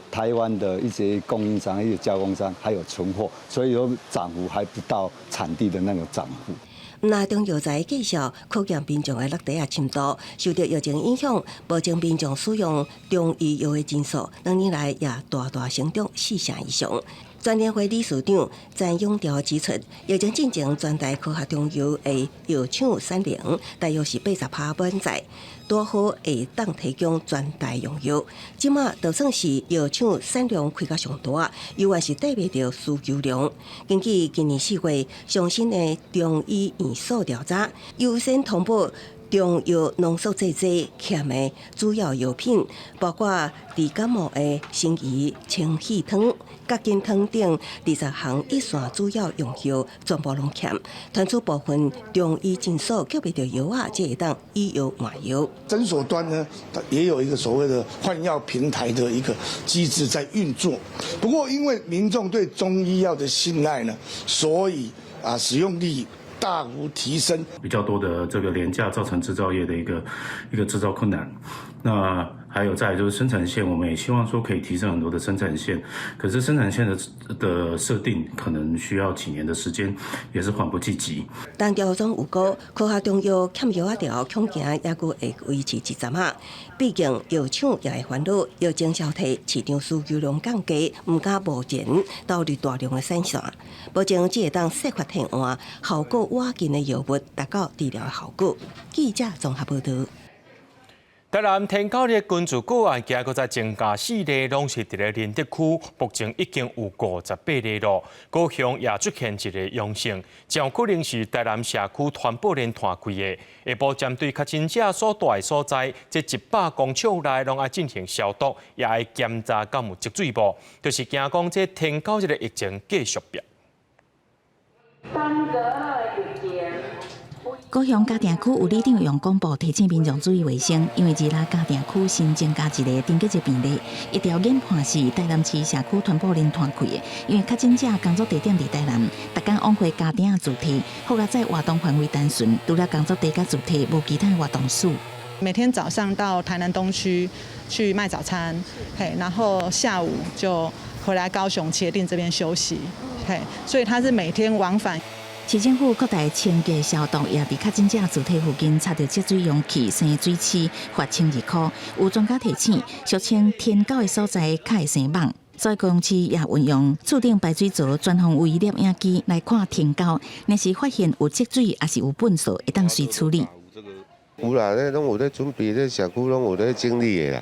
台灣的一些供應商、一些加工商還有存貨，所以說漲幅還不到產地的那個漲幅。若中藥材價數考驗民眾的落袋仔深度，受著疫情影響，目前民眾使用中醫藥的人數，兩年來也大大成長四成以上。全聯會理事長詹永調指出，疫情進前全台科學中藥的藥廠產能大約是80%滿載，拄好會當提供全台用藥。這馬就算是藥廠產量開甲上大，猶原是對袂著需求量。根據今年4月上新的中醫院所調查，優先通報中藥濃縮製劑欠的主要藥品，包括治感冒的參萸清氣湯、葛根湯等20項一線主要用藥，全部攏欠。傳出部分中醫診所叫袂著藥仔，才會當以藥換藥。診所端呢，也有一個所謂的換藥平台的一個機制在運作。不過，因為民眾對中醫藥的信賴呢，所以啊，使用率大幅提升。比較多的這個廉價造成製造業的一個製造困難。那還有再來就是生產線，我們也希望說可以提升很多的生產線，可是生產線的設定可能需要幾年的時間，也是緩不濟急。陳調總有講，科學中藥欠藥仔條恐驚猶閣會維持一陣仔。畢竟藥廠也會煩惱，疫情消退，市場需求量降低，毋敢貿然投入大量的產線。目前只會當設法替換效果倚近的藥物，達到治療的效果。記者綜合報導。台南天狗的根据个案，今閣再增加四例，攏是佇咧仁德區，目前已經有58例咯。高雄也出現一個陽性，真有可能是台南社區傳播鏈斷開的。下晡針對確診者所蹛的所在，這100公尺內攏愛進行消毒，也愛檢查敢有積水無，就是驚講這天狗這個疫情繼續變。高雄嘉定區有里長用廣播提醒民眾注意衛生，因為二六嘉定區新增加一個登革熱病例，一條研判是台南市社區傳播鏈斷開的，因為確診者工作地點佇台南，逐工往回嘉定自提，後來在活動範圍單純，除了工作地佮自提，無其他活動史。每天早上到台南東區去賣早餐，嘿，然後下午就回來高雄茄萣這邊休息，嘿，所以他是每天往返。市政府擴大清潔消毒，也佇確診者住體附近查著積水容器、生水池，罰1002箍。有專家提醒，俗稱天狗的所在較會生蠓，所以高雄市也運用厝頂排水槽全方位攝影機來看天狗，若是發現有積水，抑是有糞掃，會當隨處理。有啦，這攏有咧準備，這社區攏有咧整理的啦。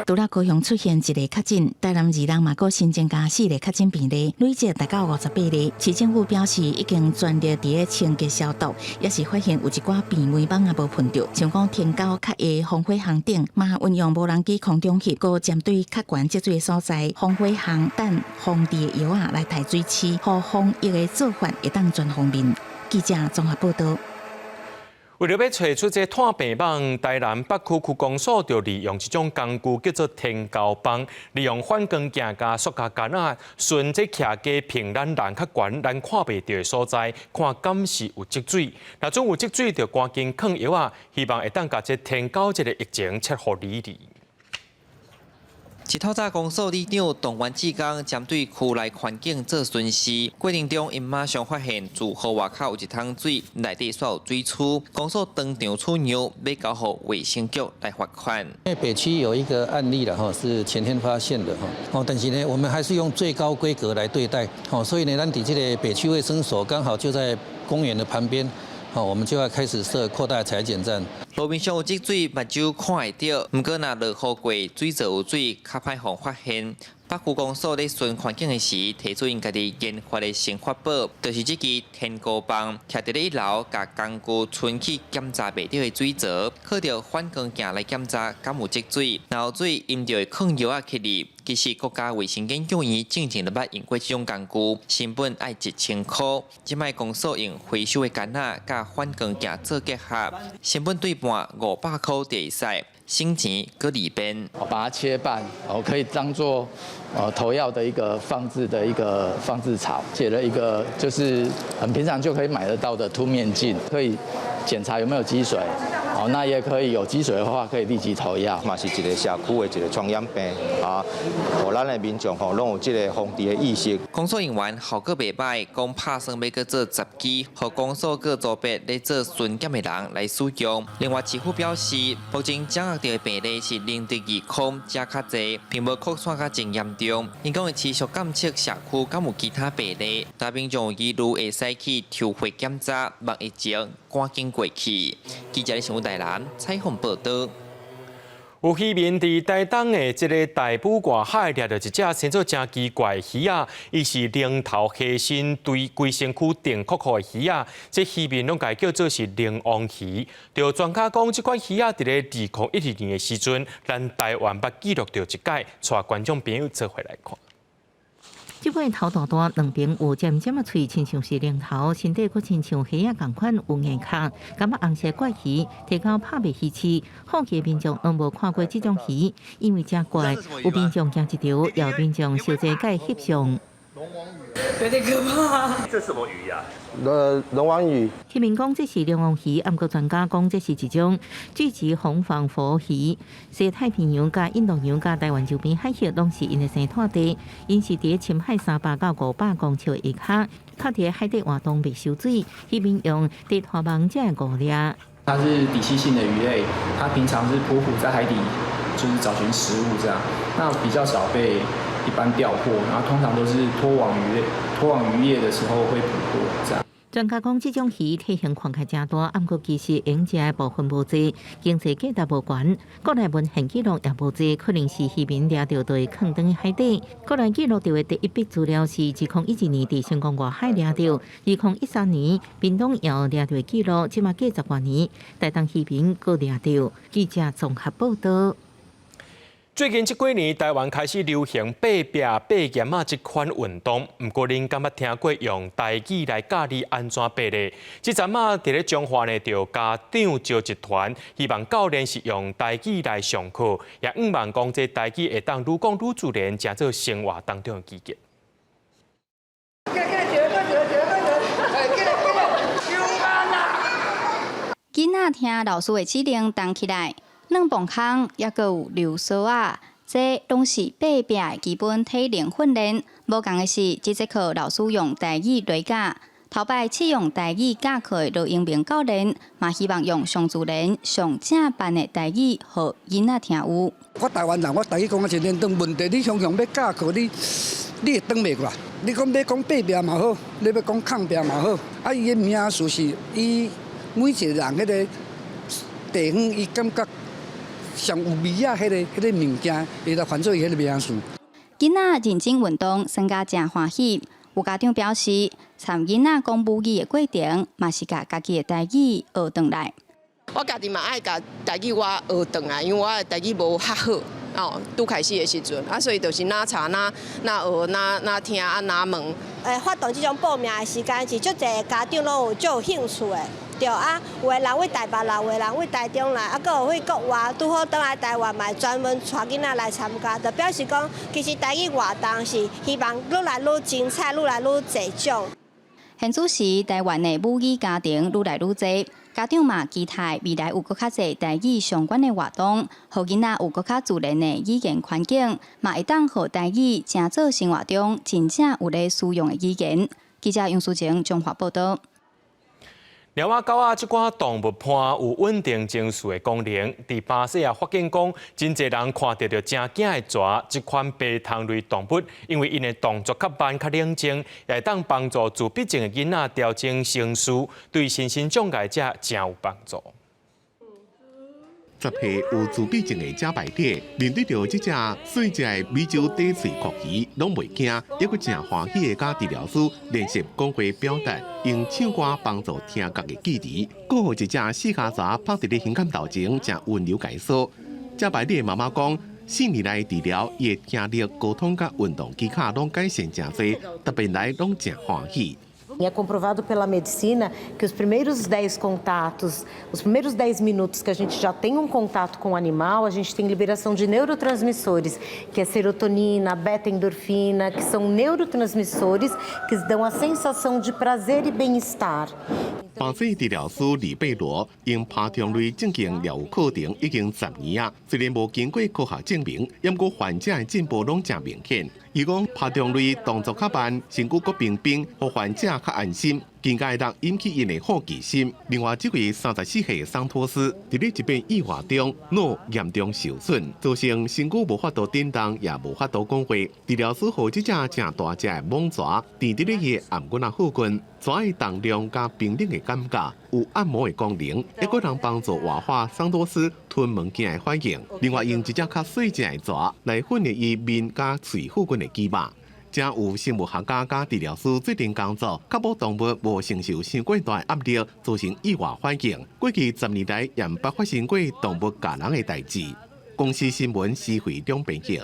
除了高雄出現一例確診，台南二人嘛閣新增加四例確診病例，累計達到58例。市政府表示，已經全力佇咧清潔消毒，也是發現有一寡病媒蚊仔無噴著，像講天狗較會防火巷頂，嘛運用無人機空中翕，閣針對較懸積水的所在，防火巷等防治的藥仔來刣水池，予防疫的做法會當全方面。記者綜合報導。為著欲揣出這湠病蠓，台南北區區公所就利用一種工具叫做天狗棒，利用反光鏡佮塑膠桿仔，順這徛家平咱人較懸，咱看袂著的所在，看敢是有積水。若準有積水，就趕緊囥藥仔，希望會當共這天狗這個疫情切予離離。一透早公所里長動員志工針對區內環境做巡視，過程中𪜶馬上發現住戶外口有一桶水，內底煞有水蛆，公所當場取樣，欲交予衛生局來罰款。因為北區有一個案例了哈，是前天發現的哈，哦，但是呢，我們還是用最高規格來對待，哦，所以呢，咱佇這個北區衛生所剛好就在公園的旁邊。好，我們就要開始設擴大採檢站。路面上有積水，目睭看會著，毋過若落雨過，水槽有水，較歹予發現。北區公所咧巡環境的時，提出𪜶家己研發的新法寶，就是這支天狗棒，徛佇咧一樓，共工具伸去檢查袂著的水槽，靠著反光鏡來檢查敢有積水，若有水，𪜶就會囥藥仔起來。其實國家衛生研究院進前就捌用過這種工具，成本愛1000箍。這擺公所用回收的桿仔佮反光鏡做結合，成本對半500箍就會使。省錢閣利便，把它切半，哦，可以當做投藥的一個放置的一個放置槽，寫了一個就是很平常就可以買得到的凸面鏡，可以檢查有沒有積水，哦，那也可以有積水的話，可以立即投藥。嘛是一個社區的一個傳染病啊，予咱的民眾吼攏有這個防治的意識。公所用完效果袂䆀，講拍算欲閣做10支，予公所各組別咧做巡檢的人來使用。另外，市府表示，目前掌握著的病例是0.2空才較濟，並無擴散甲真嚴重。𪜶講會持續監測社區敢有其他病例，若民眾有疑慮會使去抽血檢查，望疫情趕緊過去。記者新聞台南採訪報導。有漁民佇台東的這个大埔外海掠著一隻生做誠奇怪的魚仔，伊是龍頭蝦身對規身軀定箍箍的魚仔，這漁民攏共伊叫做是龍王魚。著專家講，這款魚仔佇咧2012年的時陣，咱台灣捌記錄著一擺，帶觀眾朋友做伙來看。這尾頭大大，兩邊有尖尖的喙，親像是龍頭，身體閣親像蝦仔仝款有硬殼，感覺紅色怪魚，提到拍賣魚市，好奇民眾攏無看過這種魚，因為誠怪，有民眾驚一條，也有民眾相爭共伊翕相。有點可怕。這什麼魚呀？龍王魚。漁民講這是龍王魚，毋過專家講這是一種巨脊紅仿佛魚。西太平洋佮印度洋佮台灣周邊海域攏是𪜶的生態地，𪜶是佇深海300到500公尺下跤，較佇海底活動袂受水，漁民用地拖網才會誤掠。它是底棲性的魚類，它平常是匍匐在海底，就是找尋食物這樣，那比較少被一般釣獲，然後通常都是拖網漁業，拖網漁業的時候會捕獲這樣。專家講，這種魚體型看起來誠大，毋過其實用食的部分無濟，經濟價值無懸。國內文獻記錄也無濟，可能是漁民掠著就會囥轉去海底。國內記錄著的第一筆資料是2012年佇成功外海掠著，2013年屏東也有掠著的記錄，這馬過十外年，台東漁民閣掠著。記者綜合報道。最近這幾年，台灣開始流行爬壁、爬岩仔這款運動。毋過，恁敢捌聽過用台語來教你按怎爬咧？這陣仔佇咧彰化呢，就家長召集團，希望教練是用台語來上課，也向望講這台語會當愈講愈自然，成做生活當中的記憶。囡仔聽老師的指令動起來。軟磅空，猶閣有溜索仔，這攏是爬壁的基本體能訓練。無仝的是，這節課老師用台語來教。頭擺試用台語教課的羅英明教練，嘛希望用上自然、上正版的台語，予囡仔聽有。我台灣人，我台語講啊真輪轉，問題你常常欲教課，你會轉袂過來。你講欲講爬壁嘛好，你欲講抗壁嘛好，啊，伊的名詞是伊每一個人彼個地方，伊感覺。上有味仔，彼個物件，會來翻做伊彼個名詞。囡仔認真運動，算甲誠歡喜。有家長表示，參囡仔講母語的過程，嘛是共家己的台語學轉來。我家己嘛愛共台語我學轉來，因為我的台語無較好哦。拄開始的時陣，啊，所以就是若查若若學若若聽啊若問。發動這種報名的時間是足濟家長攏有足有興趣的。對啊，有的人為台北來，有的人為台中來，啊，閣有為國外拄好轉來台灣嘛，專門帶囡仔來參加，就表示講，其實台語活動是希望愈來愈精彩，愈來愈濟種。現此時，台灣的母語家庭愈來愈濟，家長嘛期待未來有閣較濟台語相關的活動，予囡仔有閣較自然的語言環境，嘛會當予台語成做生活中真正有咧使用的語言。記者楊淑晴彰化報導。貓仔狗仔這款動物伴有穩定情緒的功能，佇巴西啊發現講，真濟人看著就誠驚的蛇，這款爬蟲類動物，因為𪜶的動作較慢、較冷靜，也會當幫助自閉症的囡仔調整情緒，對身心障礙者誠有幫助。 10歲有自閉症的賈白鐵，面對著這隻細隻的美洲短喙蛞蝓，攏袂驚，猶閣誠歡喜的佮治療師練習講話表達，用唱歌幫助聽覺的記憶。閣予一隻四跤蛇趴佇咧胸坎頭前，誠溫柔共梳。賈白鐵的媽媽講，4年來治療，伊的聽力、溝通佮運動技巧攏改善誠濟，特別來攏誠歡喜。 É comprovado pela medicina que os primeiros 10 contatos, os primeiros 10 minutos que a gente já tem um contato com o animal, a gente tem liberação de neurotransmissores, que é serotonina, beta-endorfina, que são neurotransmissores que dão a sensação de prazer e bem-estar. 巴西治療師李貝羅用爬蟲類正經療癒課程已經10年啊，雖然無經過科學證明，毋過患者的進步攏誠明顯。伊講爬蟲類動作較慢，身軀閣平平，予患者較安心，更加會當引起𪜶的好奇心。另外，這位34歲的桑托斯，佇咧一遍意外中腦嚴重受損，造成身軀無法度振動，也無法度講話。治療師予這隻誠大隻的蟒蛇，踮佇咧伊的頷頸仔附近，蛇的重量佮冰冷的感覺，有按摩的功能，猶閣能幫助活化桑托斯吞物件的反應。另外，用一隻較細隻的蛇來訓練伊面佮喙附近的肌肉。這有生物學家佮治療師做陣工作，確保動物無承受傷過大壓力，造成意外反應。過去10年來，也毋捌發生過動物咬人的代誌。公視新聞施惠中編輯。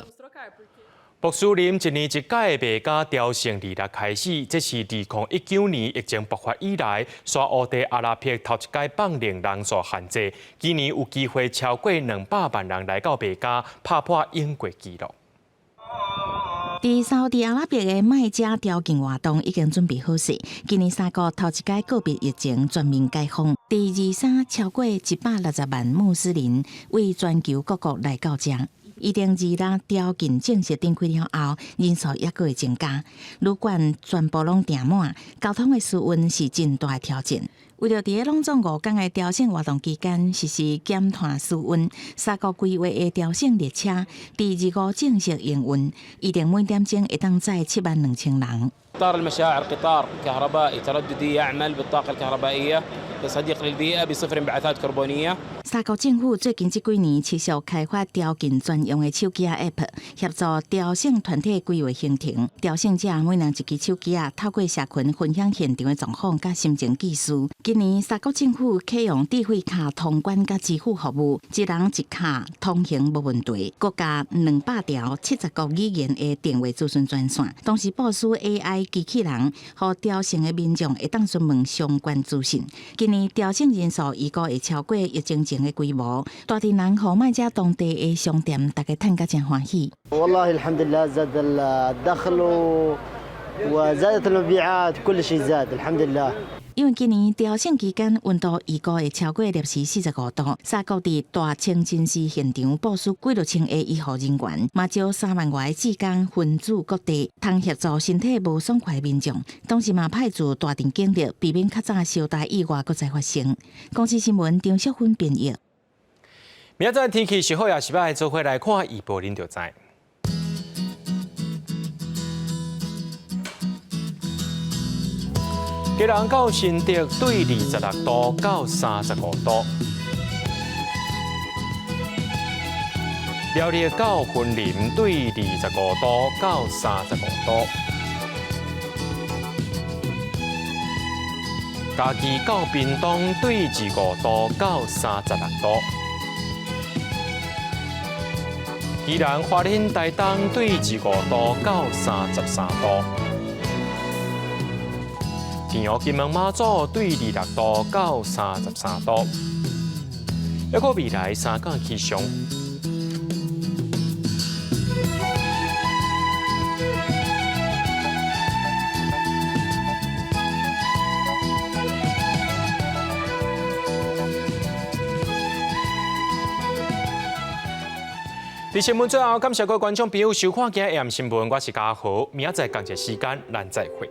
穆斯林一年一屆的麥加朝聖二六開始，這是2019年疫情爆發以來，沙烏地阿拉伯頭一擺放令人數限制。今年有機會超過200萬人來到麥加，拍破永過紀錄。佇沙烏地阿拉伯的麥加朝覲活動已經準備好勢。今年三國頭一擺告別疫情全面解封，佇23超過160萬穆斯林為全球各國來到遮。預定二六朝覲正式展開了後，人數猶閣會增加。旅館全部攏訂滿，交通的疏運是真大的挑戰。為著佇咧攏總5工的朝聖活動期間實施減碳疏運，三國規劃的朝聖列車佇25正式營運，預定每點鐘會當載7萬2千人。قطار المشاعر قطار كهربائي ترددي يعمل بالطاقة الكهربائية صديق للبيئة بصفر انبعاثات كربونية。三国政府最近這幾年持續開發朝覲專用的手機仔 App，協助朝聖團體規劃行程。朝聖者每人一支手機仔，透過社群分享現場的狀況佮心情記事。今年三國政府啟用智慧卡通關佮支付服務，一人一卡通行無問題。閣加200條70國語言的電話諮詢專線，同時部署 AI 機器人，予朝聖的民眾會當詢問相關資訊。今年朝聖人數預估會超過疫情前的規模，大直人予賣遮當地的商店，大家趁甲誠歡喜。 والله الحمد لله زاد الدخل وزادت المبيعات كل شيء زاد الحمد لله。因為今年朝聖期間溫度預估會超過攝氏45度，三國佇大清真寺現場部署幾落千个醫護人員，嘛招3萬外个志工分駐各地，通協助身體無爽快的民眾。同時嘛派駐大陣警力，避免較早相大意外閣再發生。公視新聞張淑芬編譯。明仔載天氣是好抑是䆀，做伙來看預報，恁就知。基隆到新竹對26度到35度，苗栗到雲林對25度到35度，嘉義到屏東對25度到36度，宜蘭花蓮台東對25度到33度。平湖金門馬祖對26度到33度，抑閣未來三工氣象。佇新聞最後，感謝各位觀眾朋友收看今日 AM 新聞，我是嘉豪，明仔載仝一時間，咱再會。